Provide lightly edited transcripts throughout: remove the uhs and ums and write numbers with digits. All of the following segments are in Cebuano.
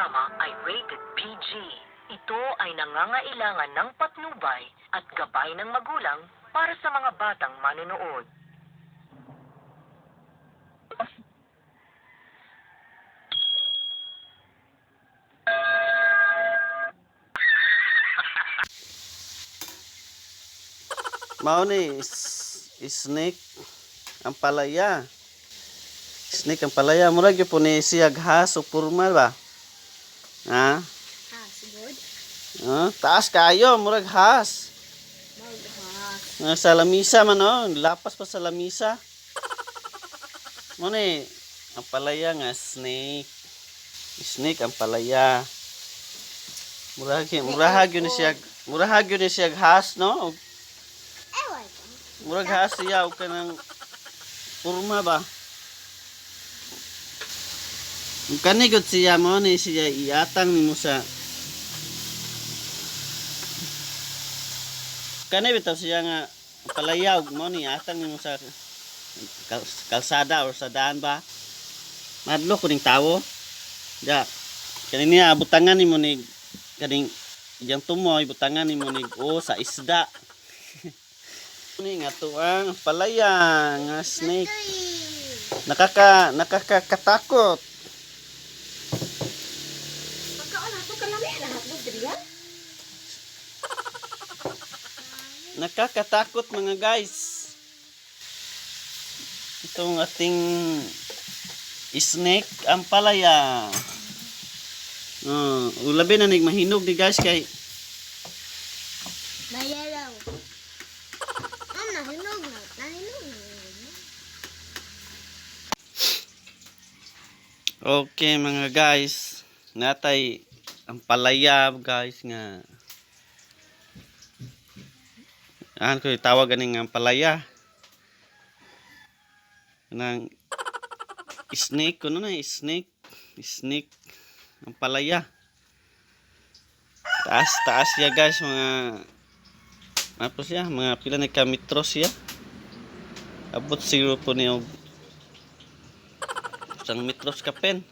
Programa ay rated PG. Ito ay nangangailangan ng patnubay at gabay ng magulang para sa mga batang manonood. Mao ni snake ang palaya. Snake ang palaya. Murag gyud po ni siyag has o purma ba? Ha? Has, good. Ah, taas kayo, murag has. Mag-has. Ah, sa lamisa man oh, lapas pa sa lamisa. Mo ni ang palaya nga snake. Snake ang palaya. Murahag yun ni siya, murahag yun ni siya has, no? Ewan ko. Murag has siya og kanang purma ba. Ug kani gud siya mo ni siya iatang nimo sa kani bitaw siya nga palayaw mo ni atang nimo sa kalsada or sa daan ba. Madlo ko ning tawo. Ja. Kani niya butangan nimo ni kaning iyang tumoy butangan nimo ni o sa isda. Ni nga tuang palaya nga snake. Nakakakatakot. Pagkaon na ito, kalami na hotdog diri ha? Nakakatakot, mga guys. Itong ating snake ang palaya. Oh, ulabi na nig mahinog ni guys kay Mayalaw. Ah, nahinog na. Nahinog na. Okay, mga guys, natay ang palaya, guys, nga an ko tawag ganing ang palaya. Nang snake kuno na snake, snake ang palaya. Taas taas siya, guys, mga ano po siya, mga pila na ka metro siya. Abot siguro po niyo isang metros kapen.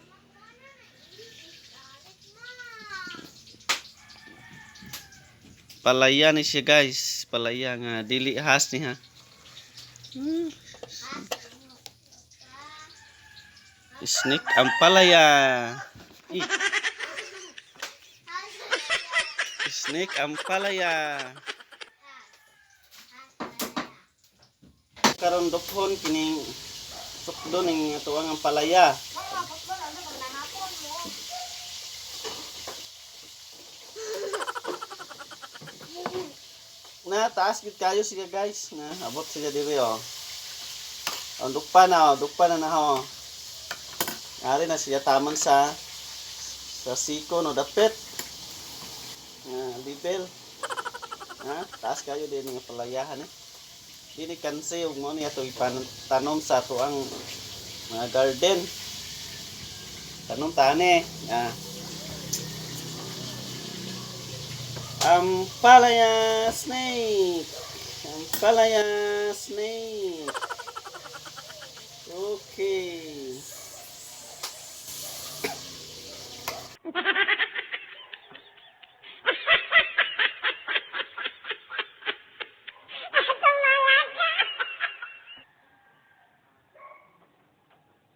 Palaya ni siya, guys. Palaya nga dili has ni ha. Snake ang palaya. Ih. Snake ang palaya. Karon dukhon kining sukdo ning atuang ang palaya. Na taas gid kayo siya, guys, na abot siya diri oh. Ang dukpa na oh, dukpa na na oh. Ari na siya taman sa siko no dapit. Nga libel. Ha, taas kayo din nga palayahan eh. Dili kansi ug mo niya to tanom sa tuang mga garden. Tanom tani. Ah. Ampalaya snake. Ampalaya snake. Okay.